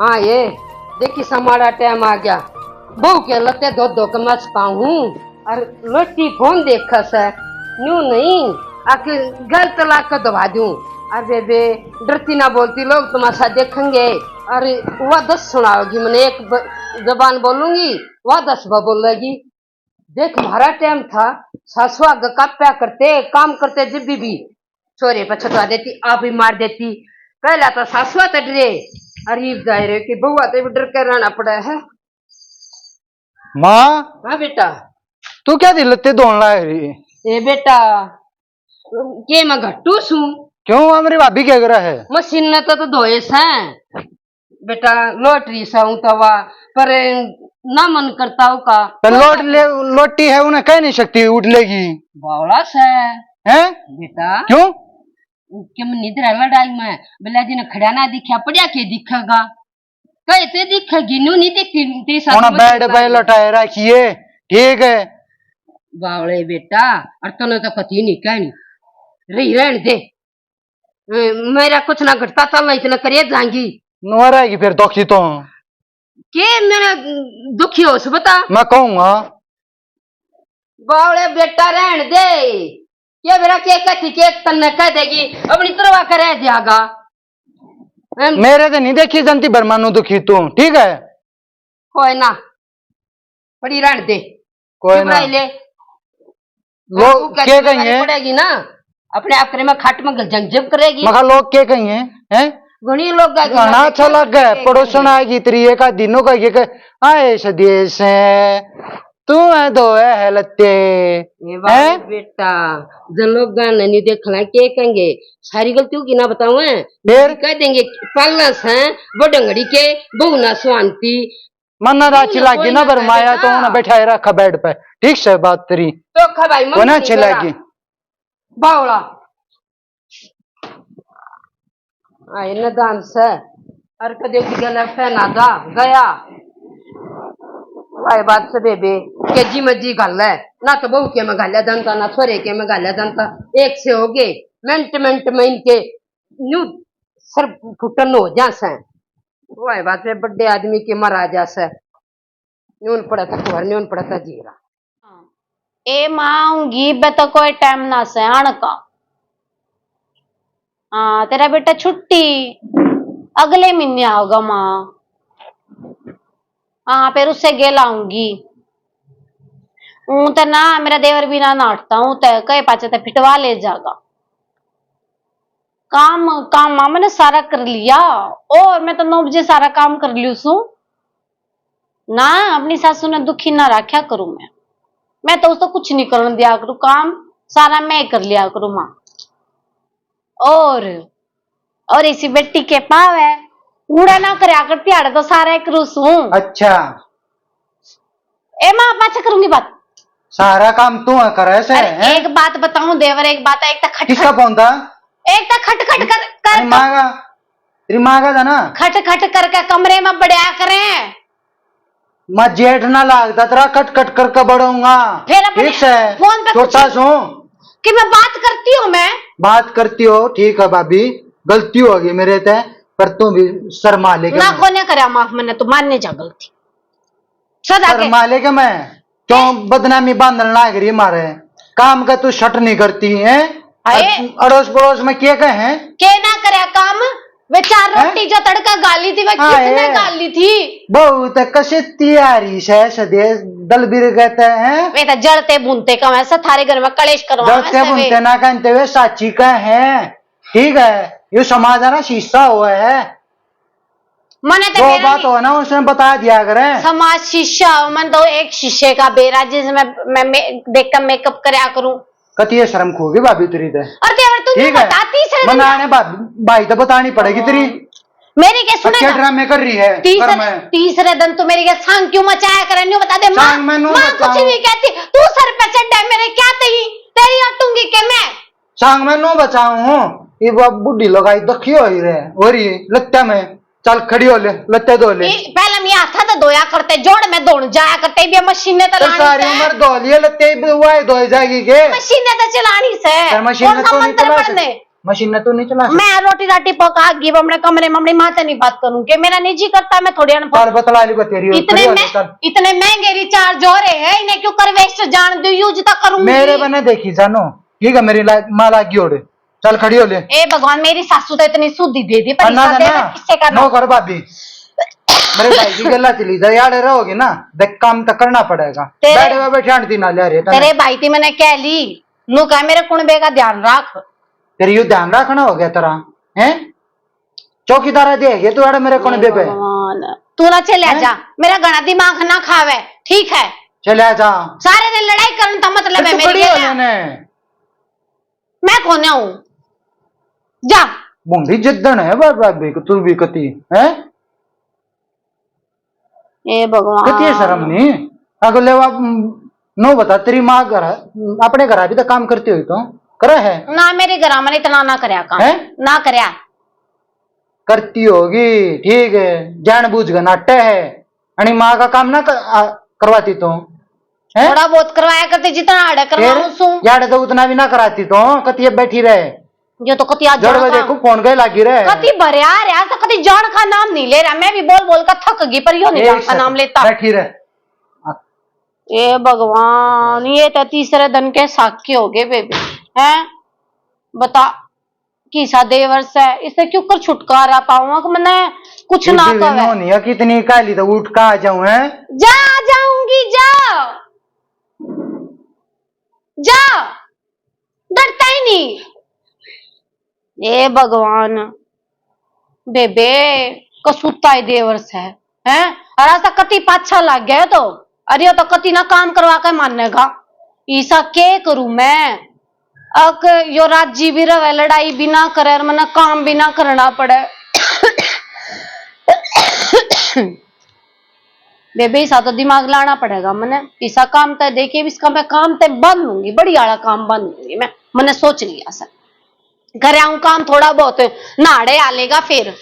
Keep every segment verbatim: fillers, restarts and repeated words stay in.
हाँ, ये देखी सा माड़ा टाइम आ गया। बहू के लत्ते धो धो के मचका हूँ, और लोटी फोन देखा से, न्यू नहीं, आके गलत ला के दबा दूँ। और बेबे, डरती ना बोलती, लोग तमाशा देखेंगे। और वह दस सुनाओगी, मैंने एक ब-, जबान बोलूंगी, वह दस ब बोलेगी। देख, म्हारा टाइम था, सासू आगे काप्या करते, काम करते, जब भी, भी छोरे पे छुटवा देती, आप ही मार देती। पहला तो सासुआ तो डरे, अरीब जाए रहे कि बहुआ तो भी डर के रहना पड़ा है। माँ, हाँ बेटा। तू क्या दिल ते धोन लाग रही? ए बेटा, के मैं घट्टू सूं? क्यों, हमारी भाभी क्या करा है? मशीन ने तो, तो धोए सै। बेटा, लोटरी से हूँ तो वा, पर ना मन करता हूँ का। तो लोट ले, लोटी है, उन्हें कह नहीं सकती, उठ लेगी। बावला से। हैं? बेटा। क्यों? के मन इधर है लड़ाई में, बिल्ला जी ने खड़ा ना दिखा, पड़िया के दिखेगा? कहे ते दिखेगी, न्यू नहीं दिखती, तेरी सासू उन्हें में बेड दिखा पे है। लटाए रखिए, ठीक है। बावले बेटा, और तने तो कती नहीं कहनी, रही रहन दे। ए, मेरा कुछ ना घटता, तल इतना करे जाएंगी। नवरेगी फिर दुखी तो। के मेरा दुखी हो से बता? मैं कहूंगा। बावले बेटा रहन दे, के मेरा के कहती, के तन्ने कह देगी, अपनी तरवा करे जाएगा। हम मेरे तो नहीं देखी जनती बर्मा नु दुखी तू, ठीक है? कोई ना, पड़ी रहन दे। कोई चुप ना। रह ले। लोग तू के कहती कहेंगे? पड़ेगी ना, अपने आप करे में खाट में जंग जब करेगी। मखा लोग के कहेंगे, हैं? घणी लोग आगे घणा ना अच्छा देखे, लग गया, के पड़ोसन कहेंगे? आएगी तेरी एक आध दिनों का, ये कह, "आए सदेश है, तू है दो है, है लत्ते।" ये बात हैं? बेटा, जब लोग गाने नहीं देखना, के कहेंगे? सारी गलती की ना बताऊं, हैं? फिर? कह देंगे, "पालस हैं, वो डंगड़ी के, बहू ना सुहानती।" मन्ना तो अच्छी लागी ना, पर माया तो उन्हें बैठाए रखा बेड पे। ठीक से बात तेरी। तो खा भाई, वो ना अच्छी लागी। बावला। आए न दान से, और कदे की गला फैना जा गया। भाई बात से बेबे, के जी मर्जी घाल है, ना तो बहू के में घाला जानता, ना छोरे के में घाला जानता। एक से हो गए, मिनट मिनट में इनके न्यू सर फुटन हो जा से। वो है बात है, बड़े आदमी के मरा जा से। न्यून पड़ा था कुहर, न्यून पड़ा था जीरा। ए माँ, आऊंगी बे तो कोई टाइम ना से आण का। हाँ, तेरा बेटा छुट्टी अगले महीने आओगा माँ। हाँ, फिर उससे गेल आऊंगी। हूँ तो ना, मेरा देवर भी ना नाटता हूँ, तो कहे पाछे तो फिटवा ले जागा। काम, काम माँ मैंने सारा कर लिया, और मैं तो नौ बजे सारा काम कर लियू सू ना। अपनी सासू ने दुखी ना रखा करूँ मैं, मैं तो उसको कुछ नहीं करने दिया करूँ, काम सारा मैं ही कर लिया करूँ माँ। और, और इसी बेटी के पाव है, कूड़ा ना करया कर, तिहाड़ तो सारा एक रूस हूँ। अच्छा। ए माँ, पाछे करूंगी बात। सारा काम तू है करे से, अरे, हैं? एक बात बताऊं देवर, एक बात है, एक तो खट किसका खट, फोन था? एक तो खट खट कर, कर अरे माँ का, तेरी माँ का था ना? खट खट करके कमरे में बड़या करें। मैं जेठ ना लागता तेरा, कट कट करके बढ़ूंगा। फिर अपने ठीक से, फोन पे छोटा पूछे सो। कि मैं बात करती हूँ, मैं बात करती हो, ठीक है भाभी, गलती होगी मेरे ते, पर तू भी शर्मा ले के ना, मैं कोने करया माफ, मैंने तो मानने जा गलती। सदा के शर्मा ले के मैं क्यों बदनामी बांधन लाग रही मारे? काम का तू शट नहीं करती है। अड़ोस पड़ोस में के कहे? के ना करया काम? वे चार हैं? रोटी जो तड़का गाली थी, वे हाँ, किसने ये गाली थी? बहुत कसे तैयारी से सदे दल बिर गए हैं। वे तो जलते भुनते का वैसे थारे घर में कलेश करवा जलते भुनते ना कहते वे साची का है, ठीक है? ये समाज है ना, शीशा हुआ है। मने तो दो बात हो ना, उसने बता दिया करे। समाज शीशा हो, मन तो एक शीशे का बेरा, जिसमें मैं, मैं देख कर मेकअप करया करूं। कती ये शर्म खोगी भाभी तेरी ते। और देवर तू नहीं बताती सर। मना ने भाई तो बतानी पड़ेगी तेरी। मेरी के सुने ना? ड्रामे कर रही है तीसरे, तीसरे दिन तू मेरी के सांग क्यों मचाया करे, न्यू बता दे माँ। माँ कुछ नहीं कहती, तू सर पे चढ़ा है मेरे, क्या तेरी, तेरी अटूंगी के मैं? सांग मैं नो बचाऊं हूँ, ये वो बूढ़ी लुगाई दुखी हो ही रहे, हो रही लत्ते में। चल खड़ी हो ले, लत्ते धो ले। पहले मैं हाथा तो धोया करते, जोड़ में धोन जाया करते, ये मशीन ने तो लानी सारी उम्र धो लिए लत्ते, वो धोई जाएगी के? मशीन ने तो चलानी से। मशीन ने तो नहीं चला सकती। मशीन ने तू नहीं चला सकती। मैं रोटी राटी पका गई, अपने कमरे में अपनी माँ से नहीं बात करूँ कि मेरा निजी करता, मैं थोड़ी अनपढ़। चल बतला ली तेरी, इतने खड़ी हो जा, मैं, चल। इतने महंगे रिचार्ज हो रहे हैं, इन्हें क्यों कर वेस्ट जान दूं, यूज तो करूंगी। मेरे बने देखी जानो, ठीक है, मेरी ला-, माँ लागी ओड़े। चल खड़ी हो ले। ए भगवान, मेरी सासू तो इतनी सुधी दे दी, पर अन्ना इसा देवर किससे करना? नो कर भाभी, मेरे भाई की गला चली जा, यार रहोगी ना, देख काम तो करना पड़ेगा। तेरे, बैठे बैठे आंटी ना ले रहे तेरे भाई थी, मैंने कह ली, नु कह मेरे कुणबे का ध्यान रख। तेरे यू ध्यान रखना हो गया तेरा, हैं? चौकीदारा देखे तू आड़े मेरे कुणबे पे। भगवान, तू ना चले जा, मेरा घना दिमाग ना खावे, ठीक है? चले जा। सारे दिन लड़ाई करने का मतलब है मेरी। मैं कौन हूँ? जा। भूंडी जिद्दन है भाभी को, तू भी कती, हैं? ए भगवान। कती है शर्म नहीं? अगले वा, नो बता, तेरी माँ घर, अपने घर भी तो काम करती हुई तो करे है ना। मेरे घर में इतना ना करया काम, हैं? ना करया। करती होगी, ठीक है, जानबूझ के नाटे है। अणी माँ का काम ना कर, आ, करवाती तो, हैं? थोड़ा बहुत करवाया करती, जितना आड़े करवाऊं सूं। यार तो उतना भी ना कराती तो, कती ये बैठी रहे। ये तो कती आज जड़ जान का देखो, फोन के लागी रहे। कती भरया रहा, तो कती जान का नाम नहीं ले रहा। मैं भी बोल बोल कर थक गई, पर यो नहीं जान का नाम लेता। बैठी रहे। ए भगवान, ये तो तीसरे दिन के साके हो गए बेबे, हैं? बता, किसा देवर से, इससे क्यों कर छुटकारा पाऊंगा कि मैंने कुछ ना कहे। नहीं है, कितनी काली तो उठ का आ जाऊं, हैं? जा, आ जाऊंगी, जा, जा, डरता ही नहीं। ए भगवान, बेबे, कसूता ही देवर से, हैं? और ऐसा कति पाछा लग गया तो, अरे यो तो कति ना काम करवा के मानेगा। ईसा के करूं मैं? अक यो राजी भी रहे, लड़ाई भी ना करे और मने काम भी ना करना पड़े। बेबे, ईसा तो दिमाग लाना पड़ेगा मने। ईसा काम तय देके भी इसका मैं काम तय बांध लूंगी, बड़ी आला काम बांध लूंगी मैं। मने सोच लिया सर, घर आऊं काम थोड़ा बहुत, नाड़े आ लेगा फिर।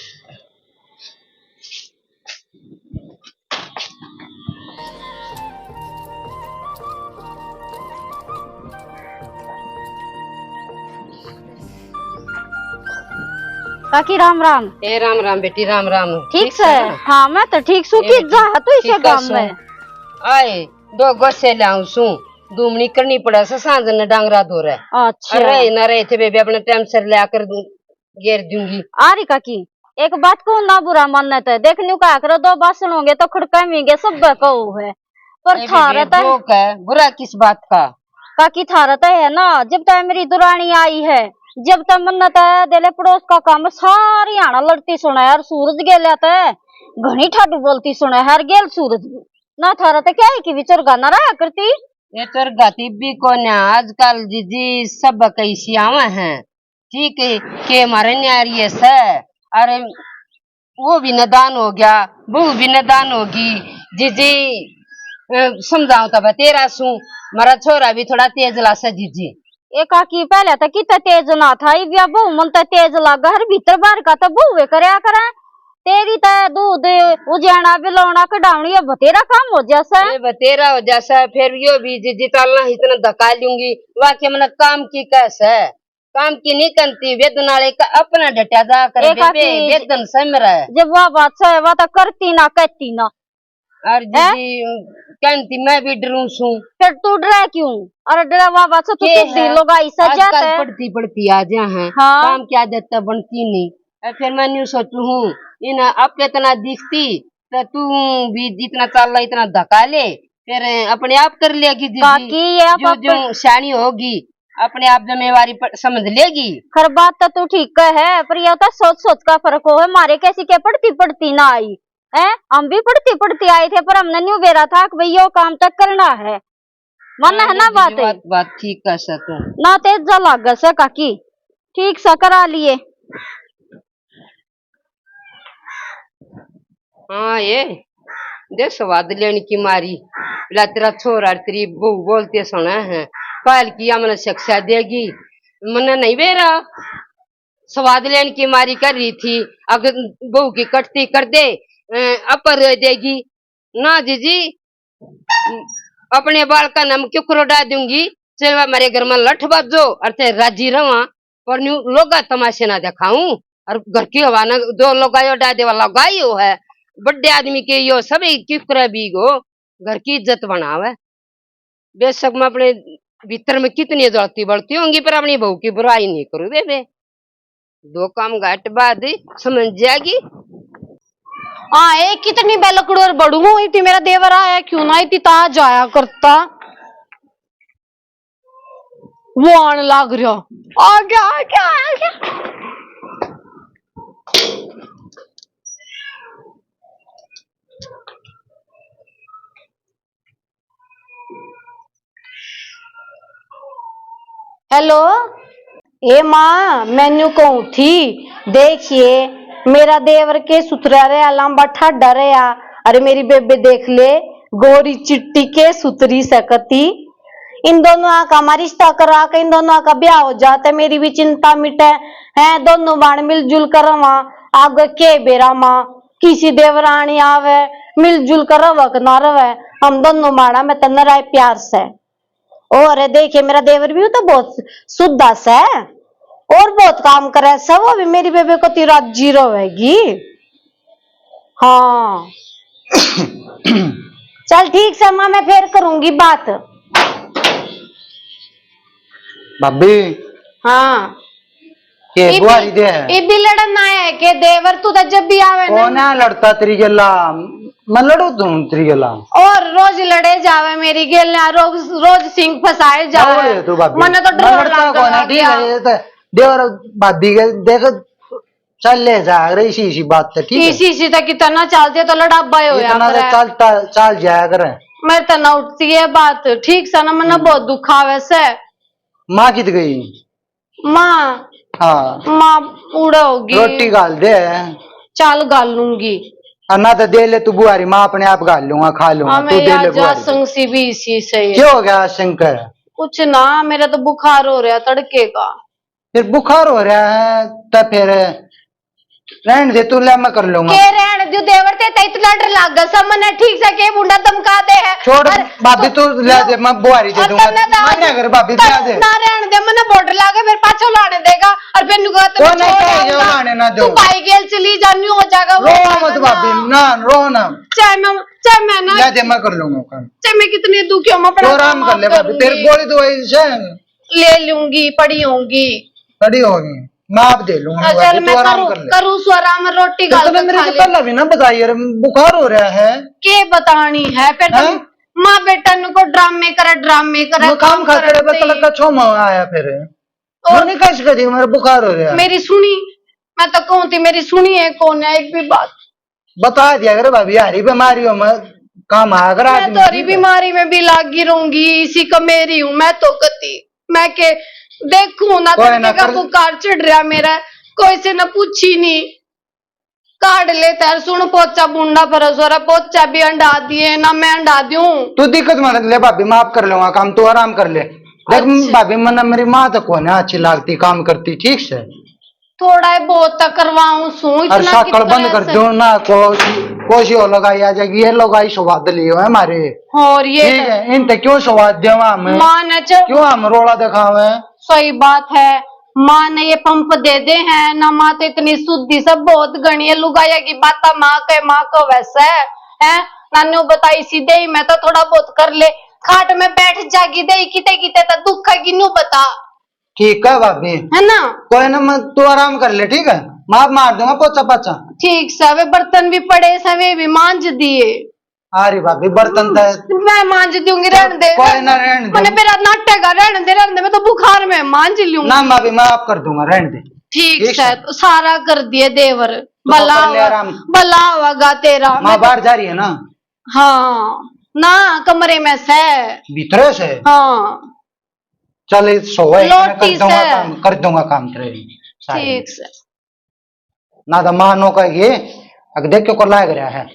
काकी, राम राम। ए, राम राम बेटी, राम राम। ठीक से? हाँ, मैं तो ठीक सू। की जा है तू इसे गांव में? आए, दो गोसे लाऊं सू, दूमनी करनी पड़ा से सांझ ने डांगरा धोरे। अच्छा। अरे ना रहे थे बेबे, अपने टाइम सर ले आकर गेर दूंगी। आ रही काकी, एक बात को ना बुरा मानना तो देख न्यू कहा करो, दो बासन होंगे तो खड़का में सब कहो है, पर थारा तो बुरा किस बात का? काकी, थारा तो है ना, जब तक मेरी दुरानी आई है, जब तक मन्ने तो दिले पड़ोस का काम सारी आना लड़ती सुना है, और सूरज गेल्या तो घणी ठाडू बोलती सुना है, हर गेल सूरज भी ना। थारा तो क्या है कि विचर गाना रहा करती। ये चोर गाती भी कोन्या आजकल जीजी, सब कई सियावा है। ठीक है, के मारे न्यारी है सै, अरे वो भी नदान हो गया, बहू भी नदान होगी। जीजी, अ, समझाओ तो बतेरा सू, मारा छोरा भी थोड़ा तेज लासा जीजी। ए काकी, पहले तो कितना तेज ना था, इब या बहू मन तो तेज लागे, हर भीतर बाहर का तो बहू वे करया करे। तेरी तो दूध उजाना, बिलावना, कढ़ावनी, ये बतेरा काम हो जासा। ये बतेरा हो जासा, फिर यो भी जीजी चालना इतना धक्का लूंगी, वाके मन काम की कैसे? काम की नहीं करती, वेदन वाले का अपना डटा जा कर ए बेबे, काकी, वेदन समरा है। जब वह बात है, वह तो करती ना, कहती ना। और हैं? जीजी, कहती मैं भी डरूं सूं। फिर तू डरे क्यों? अरे डरे वह बात है, तू के तो है? दिल लोग ऐसा आजकल जाता है। पढ़ती पढ़ती आ जा है, हाँ। काम की आदत तो बनती नहीं। और फिर मैं न्यू सोचू हूँ, इन आप इतना दिखती, तो तू भी जितना चाल इतना धक्का ले, फिर अपने आप कर लेगी जीजी। काकी, ये आप जो, जो सियाणी होगी, अपने आप जिम्मेवारी पर समझ लेगी। खर बात तो तू ठीक कह है, पर यह तो सोच सोच का फर्क हो है। मारे कैसी के पढ़ती पढ़ती ना आई है, हम भी पढ़ती पढ़ती आए थे, पर हमने न्यू बेरा था कि भाई यो काम तो करना है। मन है ना बात? बात, बात ठीक कह सै तू। ना तेजा लागे सै काकी, ठीक सा करा लिए। हाँ, ये दे स्वाद लेने की मारी। ला तेरा छोरा तेरी बहू बोलते सुना है, काल की या मने शिक्षा देगी, मने नहीं बेरा। स्वाद लेने की मारी कर रही थी, अगर बहू की कटती कर दे, अ, अपर रो देगी। ना जीजी, अपने बालका ने हम क्यों करोड़ा दूंगी? चल, हमारे घर में लठ बाजो और ते राजी रवा। पर न्यू लोगा तमाशे ना दिखाऊं। और घर की हवा ना जो लोगा यो डा देवा लगा ही हो है, बड़े आदमी के यो सब किफ करे बीगो, घर की इज्जत बनावे। बेशक मैं अपने भीतर में कितनी जलती बलती होंगी, पर अपनी बहू की बुराई नहीं करूँ बेबे। दो काम घाट बाद समझ जाएगी। हाँ, ए, कितनी बेलकड़ और बड़ू हुई थी, मेरा देवर आया क्यों ना, इतनी ता जाया करता। वो आने लाग रहा। आ गया, आ गया, आ गया। हेलो। ए माँ, मैं न्यू कहूँ थी, देखिए, मेरा देवर के सुथरा रहा, लांबा ठाडा रहा। अरे मेरी बेबे देख ले, गोरी चिट्टी के सुथरी सकती। इन दोनों का रिश्ता करा के इन दोनों का ब्याह हो जाता, मेरी भी चिंता मिटे। हैं, दोनों बाण मिलजुल कर रवा। आगे के बेरा माँ, किसी देवरानी आवे, मिलजुल कर रवा के ना रवे, हम दोनों बाणा में तो नराय प्यार से। और देखिए, मेरा देवर भी तो बहुत सुद्धा से और बहुत काम करे से, वो भी मेरी बेबे को ती राजी रहेगी। हाँ। चल ठीक से माँ, मैं फिर करूंगी बात। भाभी। हाँ। के इबी-, बुआरी दे है। इबी लड़न आया है के देवर, तू तो जब भी आवे ना। कौन है लड़ता तेरी गेला? मैं लड़ू तू तेरी गेला। और रोज लड़े जावे मेरी गेल ने, रोज, रोज सिंग फसाए जावे। क्या बोले तू भाभी? मने तो मैं डर लड़ता लग कौन है, गया। ठीक है, ये तो देवर भाभी के देख चल ले जा रही इसी, इसी बात पे, ठीक है? इसी, इसी तक कितना चलते तो लड़ाबा ही होया इतना तो करे। चलता, चल जाया करे। मेरे तो ना उठती है बात, ठीक से ना, मने हम्म। बहुत दुख आवे से। माँ कित गई? माँ। हाँ। माँ उड़ा होगी। रोटी घाल दे। चाल घाल लूंगी। और ना तो दे ले तू बुआरी, माँ अपने आप घाल लूंगा, खा लूंगा, हाँ, तू मेरी दे ले आज बुआरी। संग सी भी इसी सही है। क्या हो गया शंकर? कुछ ना, मेरा तो बुखार हो रहा तड़के का। फिर बुखार हो रहा है तो फिर रहन दे तू, ले मैं कर लूंगा। के रहन दू देवर, ते तै इतना डर लाग सा मने, ठीक से के बुंडा धमका दे है। छोड़ और भाभी, तू तू ले दे, मैं बुआरी दे और दूंगा। तन्ने तो मना कर भाभी, ले दे। ना रहन दे, मने बहुत डर लागे, फिर पाछो लाने देगा और फिर नुका तो कौन है छोड़ क्या ये आऊंगा। लाने ना दो। तू भाई गेल चली जा, न्यू हो जाएगा, वो रो मत भाभी, ना रो ना। चाहे मैं, चाहे मैं ना ले दे, मैं कर लूंगा काम। चाहे मैं कितने दुखी हूँ, मैं अपना तो आराम कर ले भाभी, तेरी गोली दवाई से ले लूंगी, पड़ी होंगी। पड़ी होगी, मैं आप दे लूंगा, हाँ, चल, तू मैं आराम करूँ, कर ले। करूँ सो आराम, रोटी तो घाल तूने के मेरे खा को ले। पहला भी ना बताई यार, बुखार हो रहा है। के बतानी है फिर तो हैं? माँ बेटा नु को ड्रामे करे, ड्रामे करे, मैं काम काम खाते करे रहे, बस भाई। तड़का छो में आया फिर। और मैंने कैसे करी, मेरा बुखार हो रहा है। मेरी सुनी, मैं तो कहूँ थी, मेरी सुनी है कौन है एक भी बात। बता दिया कर भाभी, हरी बीमारी हो, मैं काम आया कर मैं आदमी तो हरी ठीक है। बीमारी में भी लागी रहूंगी, इसी का मेरी हूँ मैं तो गति। मैं के देखूं ना, कोई ना तड़के का कर। बुखार चढ़ रहा मेरा, कोई से ना पूछी नहीं। काढ़ ले तैर सुन, पोचा बुंडा पर सोरा, पोचा भी अंडा दिए ना मैं अंडा दूं। तू दिक्कत मत ले भाभी, मैं आप कर लूंगा काम, तू आराम कर ले। देख अच्छा। भाभी, मन्ने मेरी माँ तो कोने अच्छी लागती, काम करती ठीक से। थोड़ा ही बहुत तो करवाऊं सूं, और इतना साकल कितना बंद कर ऐसा? दो ना, को-, कोशिश हो लगाई आ जाएगी, ये लगाई स्वाद लियो है हमारे। और ये ठीक तो है, इन ते क्यों स्वाद देवा हमें? माँ ने च- क्यों हम रोला दिखावे? सही बात है, माँ ने ये पंप दे दे हैं ना, माँ तो इतनी सुद्धी सब बहुत घणी है, लुगाया की बात माँ के, माँ को वैसे है, नानू बताई सी दे, मैं तो थोड़ा बहुत कर ले, खाट में बैठ जागी दे, किते किते तो दुख है कि न्यू बता। ठीक है भाभी। है ना? कोई ना, मैं, तू आराम कर ले, ठीक है? मैं आप मार दूंगा पोछा पाछा। ठीक से, वे बर्तन भी पड़े से, वे भी मांज दिए। अरे भाभी, बर्तन तो मैं मांज दूंगी, रहन दे। कोई ना, रहन दे। मने मेरा नाटक है, रहन दे, रहन दे, मैं तो बुखार में मांज लूंगी। ना भाभी, मैं आप कर दूंगा, रहन दे। ठीक ठीक से, है। तो सारा कर दिए देवर। तो भला कर ले हुआ, आराम। भला होगा तेरा। माँ मैं तो बाहर जा रही है ना? हाँ, ना, कमरे में से। भीतर से? हाँ। चल, ये सोए, मैं कर लोटी दूंगा से। काम, कर दूंगा काम तेरे लिए, सारे। ठीक से। ना तो मानो का ये, अग देख के को लाग रहा है।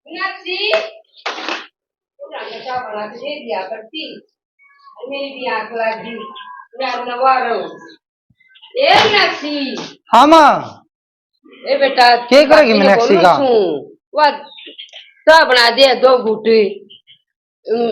मीनाक्षी, पूरा नशा बना के दे दिया करती। मेरी भी आंख लग गई, यार, नवा रहो। ए मीनाक्षी। हाँ माँ। ए बेटा, के करेगी मीनाक्षी का? वाह, चाय बना दे दो घूट। उम,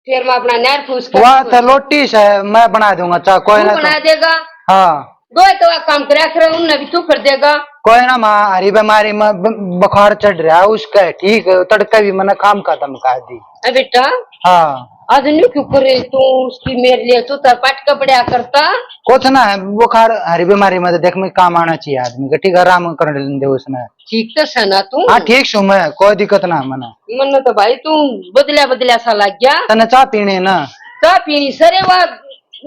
फिर मैं अपना नहर फूस कर वाह, तो लोटी से मैं बना दूंगा चाय, कोई ना। बना देगा। हाँ। दो तो काम करया करे, उनने भी तू कर देगा। कोई ना माँ, हरी बीमारी में ब-, बुखार चढ़ रहा है उसका, ठीक है, तड़का भी मैंने काम खत्म कर दी। ए बेटा। हाँ। आज न्यू क्यों करे तू उसकी मेरे लिए, तू तो पट के पड़या करता। कुछ ना है, बुखार हरी बीमारी में तो देख, मैं काम आना चाहिए आदमी का, ठीक है, आराम कर लेंदे उसने। ठीक तो सै ना तू? हाँ, ठीक सू मैं, कोई दिक्कत ना मने। मन्ने तो भाई तू बदल्या बदल्या सा लग गया। तने चाय पीनी है ना? चाय पीनी सरे वा।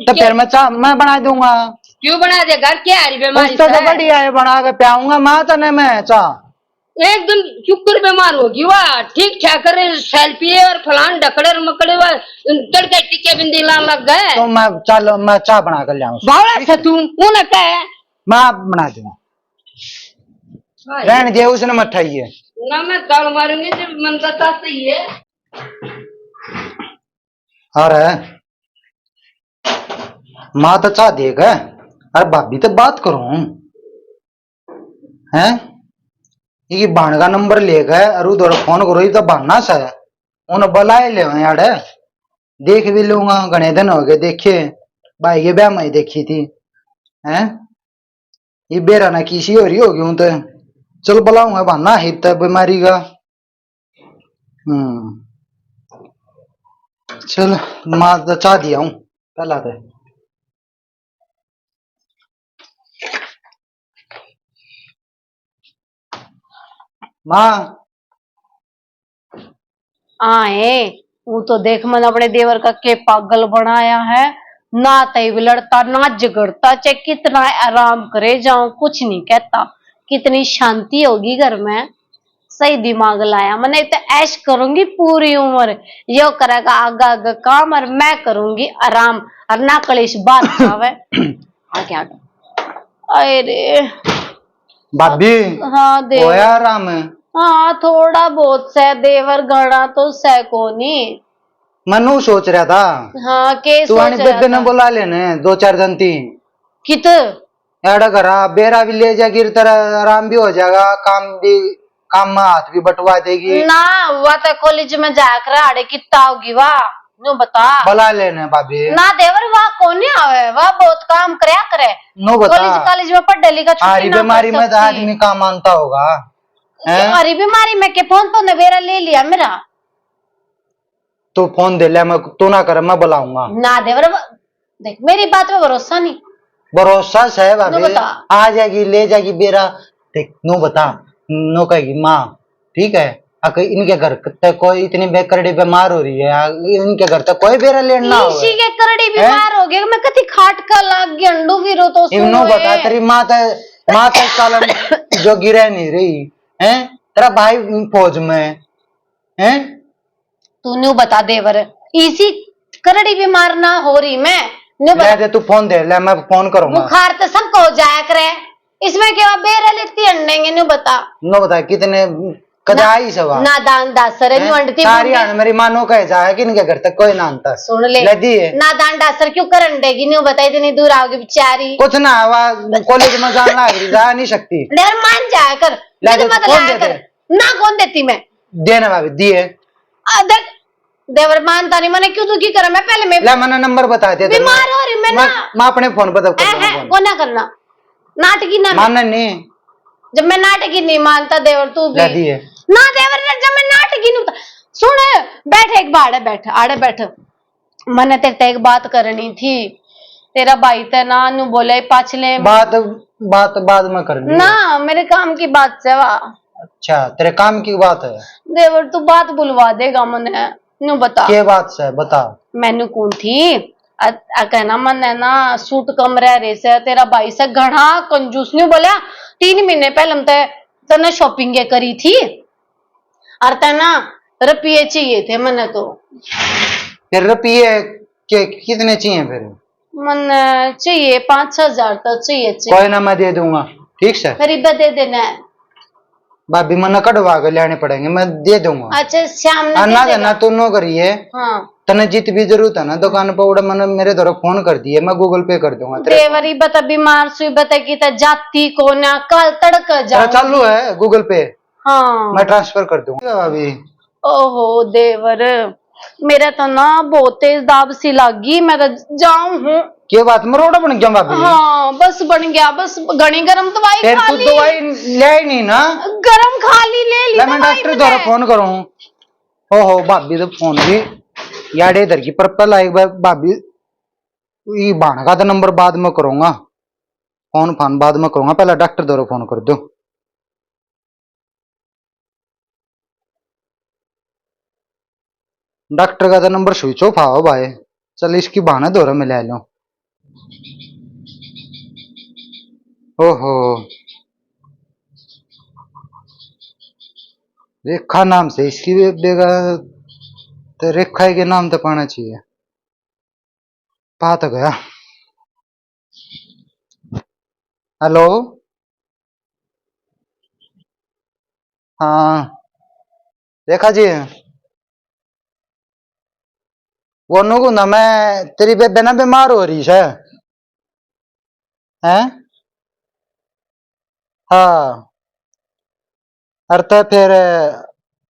तो फिर मैं चाय मैं बना दूंगा। क्यों बना दे? घर के हरी बीमारी उससे तो बढ़िया है, बना के प्याऊंगा माँ तने मैं चाय। एकदम चुकर बीमार होगी वा, ठीक ठाक करे, सेल्फी और फलान ढकड़े और मकड़े वा, तड़के टिके बिंदी लान लग गए। तो मैं, चलो, मैं चाय बना कर ले आऊं। बावला से तू, उन्हें कहे। मैं बना दूंगा। हाँ। रहने दे, उसने मत ठाइए। ना, मैं गाल मारूंगी जब मन का सही है। अरे, माँ तो चाह देख है। अरे, भाभी तो बात करूं। हैं? ये भाण का नंबर लेके और उधर फोन करो, ये तो बहाना सा है। उन्हें बुलाए ले यार, देख भी लूंगा, घणे दिन हो गए देखे, भाई के ब्याह में ही देखी थी। हैं? ये बेरा ना किसी हो रही होगी हूं तो। चल बुलाऊंगा, बहाना है इतना बीमारी का। हम्म। चल, माँ तो चाह दिया हूँ पहला तो। माँ। आए, वो तो देख, मन अपने देवर का के पागल बनाया है। ना तई भी लड़ता, ना झगड़ता, चाहे कितना आराम करे जाओ, कुछ नहीं कहता। कितनी शांति होगी घर में। सही दिमाग लाया, मैंने तो ऐश करूंगी पूरी उम्र। यो करेगा आगे आगे काम और मैं करूंगी आराम, और ना कलेश बात आवे। आ क्या? अरे भाभी। हाँ देवर। होया आराम? हाँ, थोड़ा बहुत सै देवर, घणा तो सै कोनी। मैं नू सोच रहा था। हाँ, के तू सोच आनी रहा बेबे ने था? बुला लेने दो चार दिन ती। कित? एड़ा घरा बेरा भी ले जाएगी, तेरा आराम भी हो जाएगा, काम भी, काम में हाथ भी बटवा देगी। ना, वा तो कॉलेज में जाया कर, आड़े कितना होगी वा, नो बता। बुला लेने भाभी। ना देवर, वा कोनी आवे, वा बहुत काम करया करे। नो बता। कॉलेज, कॉलेज में पढ़ लिखा, छुट्टी हरी ना बीमारी कर में तो सकती। आदमी काम मानता होगा, हैं? हरी बीमारी में के फोन तो ने बेरा ले लिया मेरा। तू फोन दे ले, मैं, तू ना कर, मैं बुलाऊंगा। ना देवर, व-, देख, मेरी बात पे भरोसा नहीं। भरोसा से है नो भाभी, बता। आ जाएगी, ले जाएगी बेरा। देख, नो बता, नो कहेगी, "माँ, ठीक है, अक-, इनके घर तक कोई इतनी बेकरड़ी बीमार हो रही है, आ, इनके घर तक कोई बेरा लेना हो।" इसी के करड़ी हैं? बीमार हो गया, मैं कति खाट का लाग गया, अंडू भी रो तो इब नो सुनो बता, ए। तेरी माँ ते, माँ ते सालन जोगी रह नहीं रही, हैं? तेरा भाई फौज में, हैं? तू न्यू बता देवर, इसी करड़ी बीमार ना हो रही मैं, न्यू ले बता। दे, तू फोन दे ले, मैं फोन करूंगा। बुखार तो सबको हो जाया करे, इसमें क्या बेरा लेती अंडेंगे, न्यू बता। नो बता, कितने कदा ना, आई सवा? नादान दासर है, हैं? न्यू अंडती सारी बूंदी। हाण मेरी मानो कहे जाए कि इनके घर तक कोई ना आंता। सुन ले, ले दिए। नादान दासर क्यों कर अंडेगी, न्यू बता, इतनी दूर आओगी बेचारी। कुछ ना, वा कॉलेज में जान लाग रही, जा नहीं सकती। डर मान जाया कर, ले दे, मत फोन लाया दे कर। दे। ना कौन देती मैं? देना भाभी, दिए। आ, देख, देवर मानता नहीं, मैंने क्यों दुखी करा? मैं पहले मैं ले, मैंने नंबर बता दिया तेरे बीमार को। हो रही मैं मैं, ना। मैं अपने फोन पर दब कर ए, दूंगा है, फोन। कोना करना। नाटकी ना मानना नहीं। जब मैं नाटकी नहीं मानता देवर, तू भी। ले दिए। ना देवर, ना, जब मैं नाटकी नहीं होता। सुन, बैठ एक बार, आड़े बैठ, आड़े बैठ। मैंने तेरे ते एक बात करनी थी। तेरा भाई ते ना न्यू बोले पाछले बात, बात बाद में करनी है। ना, मेरे काम की बात से वा। अच्छा, तेरे काम की बात है। देवर, तू बात भुलवा देगा मने। न्यू बता। के बात से, बता। मैनू कौन थी? अ, अ, कहना मने ना सूट कम रह रहे से, तेरा भाई से घणा कंजूस। न्यू बोला, "तीन महीने पहले हम ते, तने shopping के करी थी।" और तना रुपये चाहिए थे मने तो। फिर रुपये के कितने चाहिए फिर? मने चाहिए पाँच छह हजार तो चाहिए, चाहिए। कोई ना, मैं दे दूंगा, ठीक से? फिर इबे दे देना है। भाभी, मन्ने कढ़वा के लेने पड़ेंगे, मैं दे दूंगा। अच्छा, श्याम ने आ, दे ना देगा? देना, तू नो करिए। हाँ। तने जित भी जरूरत है ना दुकान पे, उड़ा मन्ने मेरे धोरे फोन कर दिए, मैं Google Pay कर दूंगा तेरे को। देवर, इब तो बीमार सु, इब तो की तो जाती कोना, कल तड़के अरे, जाऊंगी। चालू है Google Pay। हाँ। मैं transfer कर दूंगा भाभी। ओहो देवर, मेरे तो ना बहुत तेज दाब सी लागी, मैं तो जाऊं हूँ। के बात, मरोड़ा बन गया भाभी? हाँ, बस बन गया, बस घणी गरम दवाई फिर खा तू ली। दवाई ले ही नहीं ना। गरम खा ली, ले ली ले, मैं दवाई डॉक्टर मैंने। द्वारा फोन करूँ। ओहो भाभी, तो फोन भी याडे इधर की पर पहला एक बार भाभी, ये भाण का तो नंबर बाद में करूंगा, फोन फान बाद में करूंगा, पहला डॉक्टर द्वारा फोन कर दो। डॉक्टर का तो नंबर स्विच ऑफ आओ भाई। चल, इसकी बहाने धोरे मिला लो। ओहो, रेखा नाम से इसकी भी बेगा, तो रेखा के नाम तो पाना चाहिए। पा तो गया। हेलो, हाँ, रेखा जी, वो नुकु ना, मैं, तेरी बेबे ना बीमार हो रही है, हैं? हाँ, अर तै फिर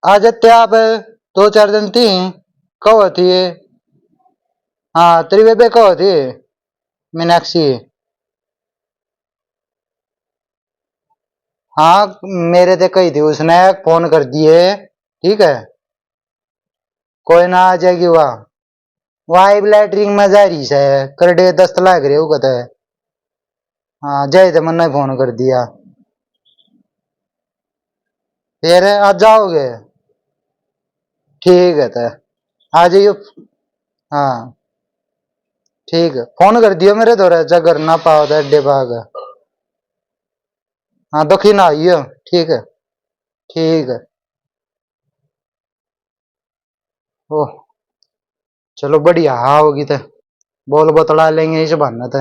आ जाते आप दो चार दिन ती, कहो थी। हाँ, तेरी बेबे कहो थी, मीनाक्षी। हाँ, मेरे ते कही थी उसने, फोन कर दिए, ठीक है, कोई ना, आ जाएगी वहाँ। वाइब लैटरिन में जा रही सै, करड़े दस्त लाग रहे हो कतै। हाँ, जाए तो मन्ने फोन कर दिया। फिर आज जाओगे? ठीक है, तो आ जाइयो। हाँ, ठीक है, फोन कर दियो मेरे धोरे, जगर ना पाओ तो अड्डे भाग। हाँ, दुखी ना आइयो। ठीक है, ठीक है। ओह, चलो, बढ़िया, हाँ, होगी तो बोल बतला लेंगे इस बहाने तो।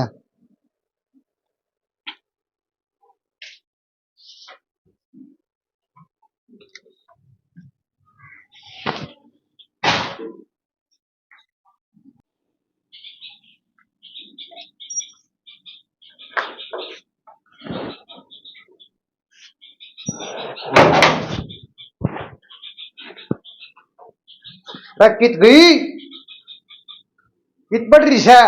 अरे कित गई, कित बढ़ रही सै?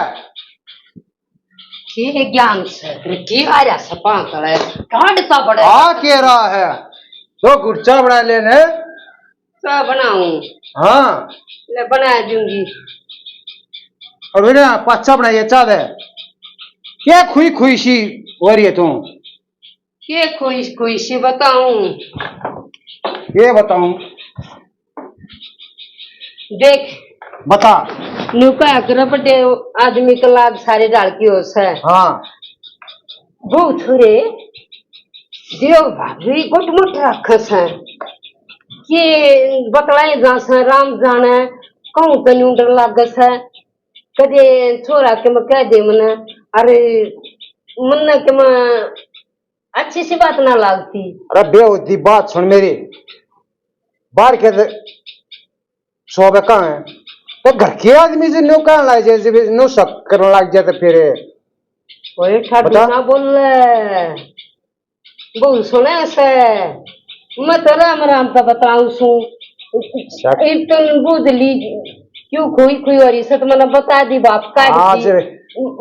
के ज्ञान से, तेरे के आ रहा सै पांतले, कांड का बड़ा। आ के रहा है, तो गुरचा बना लेने। क्या बनाऊं? हाँ। ले, बना दूंगी। और बेटा, पाछा बनाइए, चाह दे। क्या खुई खुई सी हो रही है तू? के खुई खुई सी बताऊं? ये बताऊं? देख। बता। न्यू कहा कर, बड़े आदमी के लाग सारे ढाल की होश है। हाँ। वो थोड़े देव भाभी गोट मोट रखे सै। के बतलाए जा सै, राम जाने, कहूँ तो न्यू डर लागे सै। कदे छोरा के मैं कह दे मने, अरे मन्ने के मैं अच्छी सी बात ना लागती। अरे बेहूदी बात सुन मेरी, बाहर के तो सौ पे कहाँ है, तो घर के आदमी जो न्यू कहने लग जाए, जब न्यू शक करने लग जाए तो फिर ओए, ठाडू बता। ना बोल, बहुत सुने से, मैं तो राम राम का बताऊं सू। शक। इब तो बुझ ली, क्यों खोई खोई हो रही से, तो मैंने बता दी बाप का आज दी।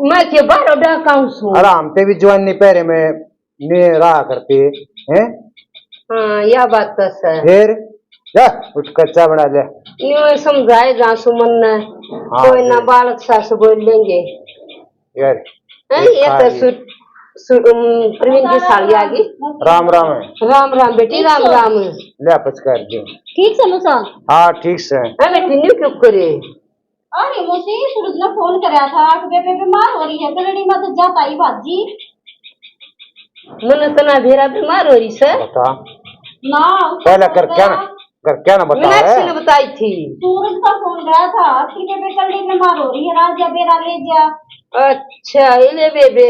मैं के बारो डाकाऊं सू। आराम ते भी जवानी पहरे में ने रहा करते हैं। हाँ, यह बात तो सही। फिर जा, उठ कर चाय बना ले। यूं समझाए जा सुमन ने, हाँ, कोई ना फिर। बालक सास बोल लेंगे। यार, हैं, एक ये तो सारी। सु-, सु-, उम, प्रवीण की साली आ गई। राम राम है। राम राम बेटी, राम राम। ले पचकार दे। ठीक से नुसा? हाँ, ठीक से। हैं बेटी, न्यू क्यों करे? अरे मौसी, सूरज ने फोन करया था कि बेबे बीमार हो रही है, कलड़ी मत जा ताई भाजी। मने तना भेरा बीमार हो रही से। बता। ना, उसने पहले फोन कर क्या ना, करया। कर क्या ना बताओ मीनाक्षी है? ने बताई थी। सूरज का फोन गया था कि बेबे कलड़ी बीमार हो रही है, राजा बेरा ले जा। अच्छा, ये ले बेबे,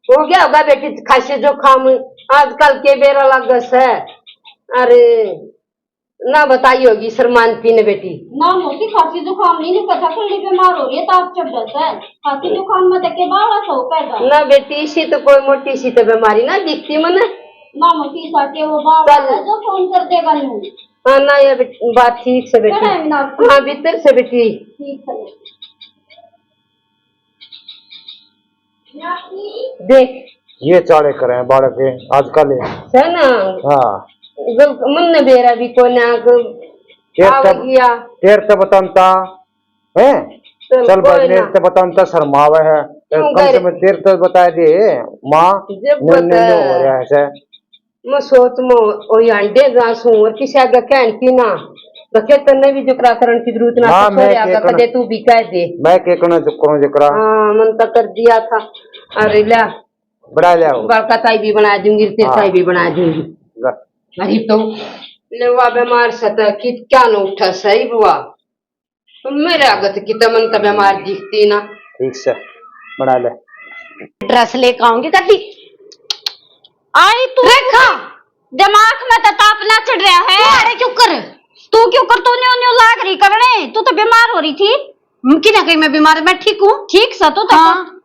हो गया होगा बेटी खांसी जुकाम, आजकल के बेरा लग से। अरे, ना बताई होगी शर्मांती ने बेटी। ना मौसी, खांसी जुकाम नहीं, नहीं पता कल्ली बीमार हो रही है, ताप चढ़ जाता है। खांसी जुकाम में तो के बावला सो पैदा। ना बेटी, इसी तो कोई मोटी सी तो बीमारी ना दिखती मने। ना मौसी, इसा के वो बावला चल। है जो फोन कर देगा न्यू। हाँ ना, ये बेट-, बात ठीक से बेटी। कड़े में ना। हाँ, भीतर से बेटी। ठीक है। देख। ये चाले करे हैं बालक के आजकल। है ना? हाँ। गल-, मन ने बेरा भी कोई ना, ग-, तेर आ तब, गया। तेर तब बताता, हैं? चल, चल कोई भाई, ना। तेर तब बताता शर्मावे है। क्यों कम से करे? कम तेर तब बता दे, माँ, जब न्यू, न्यू, न्यू बता। हो रहा है ऐसे। मैं सोच में ओ, ओ अंडे जा सूं और किसी आगे कहन की ना, तो खेतर ने भी जुकरा करण की जरूरत ना, हाँ, तो मैं छोरे के आगे कण-, कदे तू भी कह दे। मैं के कणा जुकरों जुकरा। हाँ, मन तो कर दिया था। अरे ला। बना लिया वो। बड़का ताई भी बना दूंगी, तेरे हाँ। ताई भी बना दूंगी। ला। अरे तो लेवा बीमार सता कि क्या न उठा सही बुआ। मेरे आगे तो कितना मन तो बीमार दिखती ना। ठीक से, बना ले। ड्रेस लेके आऊंगी कभी। आई तू। रेखा, दिमाग में तो ताप ना चढ़ रहा है। तू आड़े क्यों कर? तू क्यों कर? तू न्यू न्यू लाग रही करने, तू तो बीमार हो रही थी। हम्म, कि ना कहीं मैं बीमार, मैं ठीक हूँ। ठीक सा तू तो। हाँ।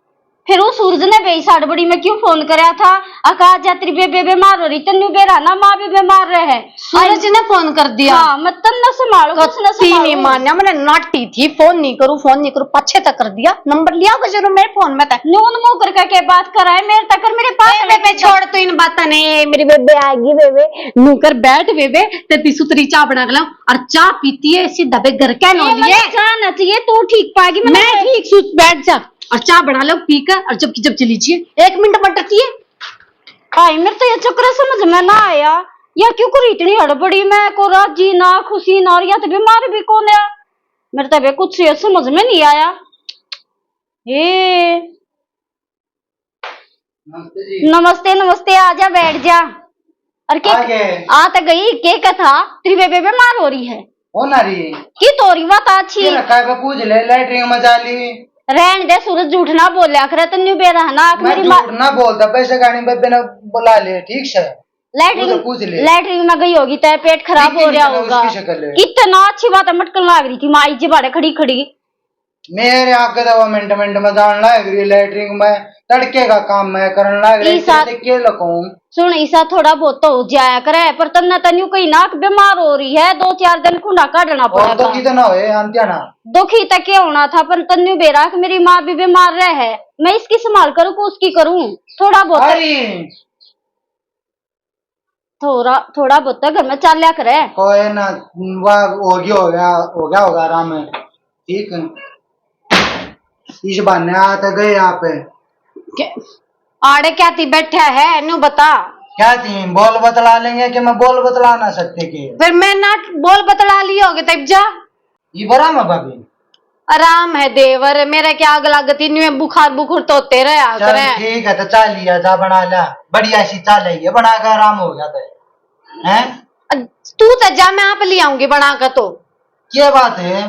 फिर उस सूरज ने बेई साड़बड़ी में क्यों फोन करया था? अका जा तेरी बेबे बीमार हो रही, तन्नू बेरा ना, माँ भी बीमार रहे। सूरज ने फोन कर दिया। हाँ, मैं तन्ने संभालू, कुछ ना कत्ती नहीं संभालू। मान्या, मैंने नाटी थी, फोन नहीं करूँ, फोन नहीं करूँ, पाछे तक कर दिया। नंबर लिया होगा जरूर मेरे फोन में तक। न्यून मुंह करके के बात कर रहा है मेरे तक, मेरे पास ए, बेबे, छोड़ तू इन बातों ने। मेरी बेबे आ गई, बेबे, नू कर बैठ, बेबे, ते ती सुतरी चाय बना के लाऊं। और चाय पीती है सीधा बे घर के नो ए, लिए। मने चाय ना चाहिए, तू ठीक पागी, मने मैं ठीक सूत बैठ जा। और चाय बना लो पी कर, और जब की जब चली जाइए, एक मिनट मत डरती है। आई, मेरे तो ये चक्कर समझ में ना आया, या क्यों करी इतनी हड़बड़ी, मैं को राजी ना, खुशी ना, और या तो बीमार भी कौन है, मेरे तो बे कुछ ये समझ में नहीं आया। हे। नमस्ते जी। नमस्ते, नमस्ते, आ जा, बैठ जा। और के आ गए। आ तो गई, के कथा? तेरी बेबे बीमार हो रही है। हो ना रही। की तो रही बात अच्छी। तेरा काय पे पूछ ले, लैटरिन में जा ली। रहन दे सूरज, झूठ ना बोल्या करे, तन्नू बेरा है ना, मैं मेरी माँ झूठ ना बोलता, पैसे गाड़ी बेबे ने बुला ले, ठीक से। लैटरिन, तू तो पूछ ले। लैटरिन में गई होगी, तेरा पेट खराब हो रहा होगा। कितना अच्छी बात है, मटकन लाग रही थी माई जी बाड़े खड़ी खड़ी। मेरे आगे तो वो मिनट मिनट में जान लाग रही है लैटरिन में, तड़के का काम मैं करन लाग रही, ईसा, तेरे के लकूं। सुन ईसा, थोड़ा बहुत तो हो जाया करे, पर तन्ने तो न्यू कहीं नाक बीमार हो रही है, दो चार दिन खुंडा काटना और पड़ेगा। दुखी तो ना होए आंटिया ना। दुखी तो क्या होना था, पर तन्नू बेरा कि मेरी माँ भी बीमार रह है, मैं इसकी संभाल करूँ कि उसकी करूँ, थोड़ा बहुत। अरे थोड़ा, थोड़ा बहुत तो घर में चाल्या करे। कोई ना, वाह, हो गया, हो गया, हो गया होगा आराम है। ठीक है, इस बहाने आ तो गए आप। के-, आड़े क्या थी बैठा है, न्यू बता। क्या थी, बोल बतला लेंगे कि मैं बोल बतला ना सकते के? फिर मैं ना बोल बतला लिए होगे तब जा। ये बरा में भाभी? आराम है देवर, मेरा क्या आग लागती, न्यू बुखार बुखुर तो होते रहा चल करे। ठीक है, तो चाय लिया जा, बना ला, बढ़िया सी चाय लाई है, बना के आराम हो गया तो, हैं? अ, तू तो जा, मैं आप ले आऊंगी बना के तो। क्या बात है?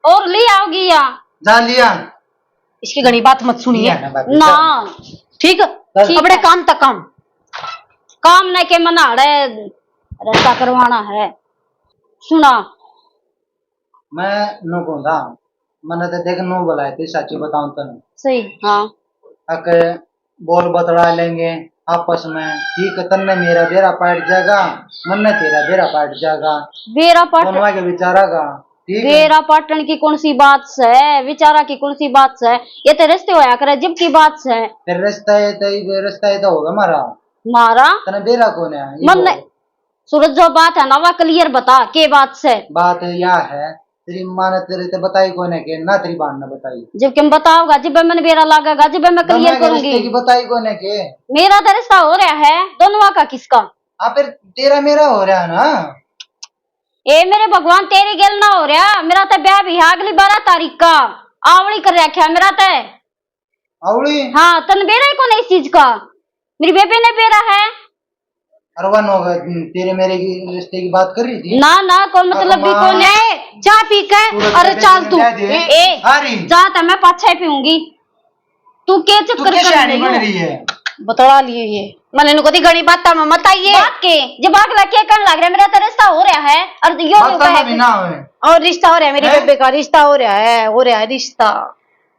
और ले आओगी या? जा लिया। इसकी घणी बात मत सुनिए। लिया ना भाभी, ना। जा। ठीक है, ठीक अपने है। काम तक काम। काम ने के मनाड़े रस्ता करवाना है। सुना। मैं नो कहूंदा, मन्ने तो देख नो बुलाए थे, साची बताऊं तने। सही, हाँ। अक बोल बतला लेंगे आपस में, ठीक है, तन्ने मेरा बेरा पाट जाएगा, मन्ने तेरा बेरा पाट जाएगा। बेरा पाट दोनों के विचारा का, ठीक है? बेरा पाटन की कौन सी बात है, विचारा की कौन सी बात है? ये तो रिश्ते होया करे जब की बात है। फिर रिश्ता है तो, रिश्ता है तो होगा हमारा। मारा? तने बेरा कौन है? ये मन बोल। सूरज, जो बात है ना, वह clear बता, के बात से? बात या है, तेरी माँ ने तेरे ते बताई कोने के, ना तेरी बहन ने बताई। जब के बताओगा, जब मैं बेरा लागेगा, जब मैं clear करूंगी। रिश्ते की बताई कोने के? मेरा तो रिश्ता हो रहा है, दोनों का किसका? हाँ, फिर तेरा मेरा हो रहा है ना। ए मेरे भगवान, तेरी गेल ना हो रहा, मेरा तो ब्याह भी है अगली बारह तारीख का, आवली कर रखा मेरा तो। आवली? हाँ, तन बेरा ही कोने इस चीज का, मेरी बेबे ने बेरा है। अरे वन होगा, तेरे मेरे की रिश्ते की बात कर रही थी। ना, ना, कोई मतलब भी कोने। चाय पी के, अरे चाल तू। ए, जा तो मैं पाछे पीऊंगी। तू के चक्कर कर रही है? बतला लिए ये। मैंने इनको दी घणी बातां में मत आइए। बात के? जब अगला के कहने लग रहा है, मेरा तो रिश्ता हो रहा है, और यो भी बातां में भी ना होए। और रिश्ता हो रहा है मेरे हैं? बेबे का, रिश्ता हो रहा है, हो रहा है रिश्ता।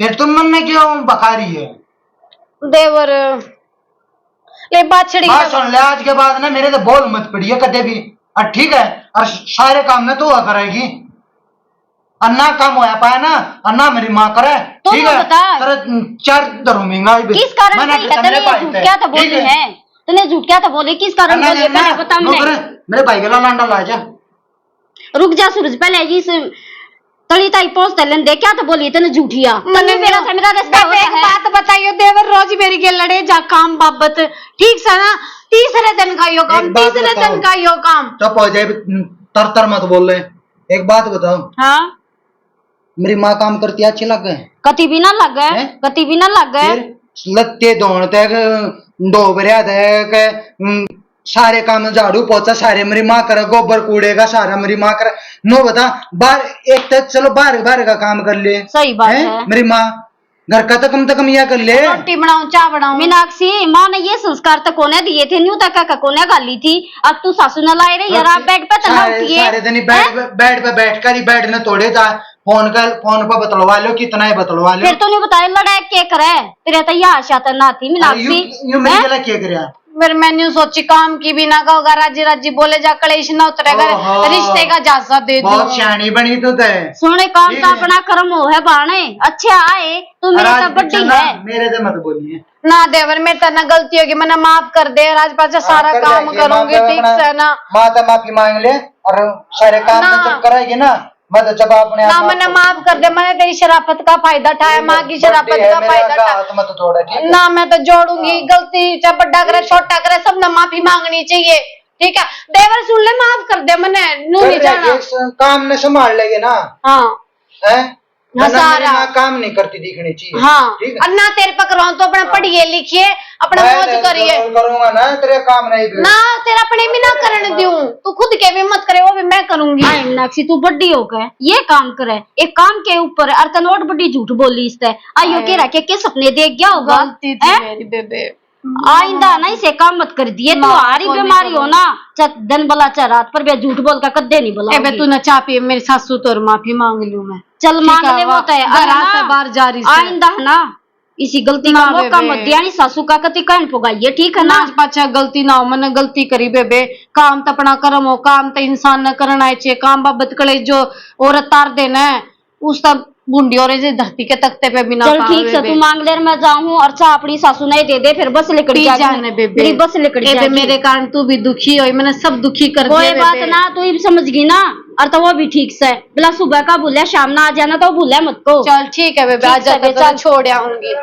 फिर तुम मन में क्यों बखा रही है? देवर, ले बाछड़ी बात का सुन ले, आज के बाद ना मेरे तो बोल मत पड़िए कदे भी। और ठीक है, और सारे काम ना तू करेगी। और ना काम होया पाया ना, और ना मेरी माँ करे, तो ठीक तू है? बता। तेरे चार धरूंगा भी। किस कारण मना से किया तने, झूठ क्या तो बोली है? तने झूठ क्या तो बोली, किस कारण बोली है, पहले बता मने। मेरे भाई गला लांडा ला जा। रुक जा सूरज, पहले इस तली ताई पहुंचते लेन दे, क्या तो बोली तने झूठिया। तने मेरा से मेरा रिश्ता हो रहा है। बात बताइयो देवर, रोज मेरी के लड़े जा काम बाबत, ठीक से ना? तीसरे दिन का यो काम, तीसरे दिन का यो काम। चुप हो जाए, तर तर मत बोल ले। एक बात बताओ। हाँ। मेरी माँ काम करती अच्छी लगे? कति भी ना लगे, हैं? कति भी ना लगे। फिर लत्ते धोण तक, धो भरिया तक, हम्म, सारे काम, झाड़ू पोछा सारे मेरी माँ करे, गोबर कूड़े का सारा मेरी माँ करे। नो बता, बाहर एक तो चलो बाहर, बाहर का काम कर ले। सही बात हैं? है। मेरी माँ घर का तो कम से कम या कर ले। रोटी बनाऊं, चाय बनाऊं। मीनाक्षी, माँ ने ये संस्कार तो कोने दिए थे, न्यू तक का कोने गाली थी। अब तू सासू ने लाए रहे यार, आप बेड पे तो ना सारे, उठिए। सारे दिन ही बेड पे, बेड पे बैठ कर ही बेड ने तोड़े जा, फोन कर, फोन पे बतलवा लो, कितना ही बतलवा लो। फिर तो नहीं बताया लड़ाई के करे, तेरे तो यह आशा तो ना थी। अरे, मीनाक्षी, यूं, यूं मेरी हैं? गला के करे? फिर मैं न्यू सोची, काम की भी ना कहोगा, राजी राजी बोले जा, कलेश ना उतरेगा, ओहो, रिश्ते का झांसा दे बहुत दूं। सियाणी बनी तू ते। सुने, काम ठीक तो है। अपना कर्म हो है बाणे, अच्छे आए, तू मेरे अरे से आज बड्डी पीछे ना, है। मेरे से मत बोलिए। ना देवर, मेरे से ना गलती होगी, मैंने माफ कर दे, आज पाछा हाँ, सारा कर काम जाएगी, करूंगी, माफ कर ठीक अपना, से ना। माँ से माफी मांग ले और सारे काम ना। में चुप कराएगी ना। मैं तो जब अपने आप ना, मैंने माफ कर दे, मैंने तेरी शराफत का फायदा उठाया, माँ की शराफत का फायदा उठाया। हाथ मत तोड़े, ठीक है? ना, मैं तो जोड़ूंगी, हाँ। गलती चाहे बड्डा करे, छोटा करे, सबने माफी मांगनी चाहिए, ठीक है? देवर सुन ले, माफ कर दे, मैंने नू नहीं जाना। काम ने संभाल लेंगे ना। हाँ। हैं? हाँ, ना, मेरी सारा। माँ काम नहीं करती दिखनी चाहिए, हाँ। ठीक है? और ना तेरे पे करवाऊं तो अपना हाँ। पढ़िए लिखिए, अपना मौज करिए। करूंगा ना, तेरे काम नहीं दूं। ना, तेरा अपने भी ना करण दूं, तू खुद के भी मत करे, वो भी मैं करूंगी। हाय मीनाक्षी, तू बड्डी होकर ये काम करे, एक काम के ऊपर, और तन और बड्डी झूठ बोली इसते। आइयो के रखे के सपने देख गया होगा, गलती थी मेरी बेबे। आइंदा ना इसे काम मत कर दिए, तू हारी बीमारी हो ना, चाहे दिन भला चाहे रात पर भी झूठ बोल का कदे नहीं बोला। एबे तू ना चाह पिए, मेरी सासू तोर माफी मांग लूं मैं। चल मांग ले, वो तो है। घर से बाहर जा रही, आइंदा है ना इसी गलती का मौका मत दिया, नहीं सासू का कति कहन पुगाइए, ठीक है ना? आज पाछा गलती ना हो, मैंने गलती करी बेबे। काम तो अपना कर्म हो, काम तो इंसान ने करना चाहिए, काम बाबत कले जो औरत तार देना है, उस तक बूंदी और इसे धरती के तख्ते पे भी ना चल ठीक से, तू मांग ले, मैं जाऊं और चाह अपनी सासू ने दे दे, फिर बस लिकड़ जाने बेबे। मेरी बस लिकड़ जाने। मेरे कारण तू भी दुखी होई, मैंने सब दुखी कर दिया। कोई बात ना, तू इब समझ गई ना। और तो वो भी ठीक से, भला सुबह का भूले, शाम ना आ जाना, तो भूले मत को। चल ठीक है बेबे, आ जा, तो छोड़ आऊंगी।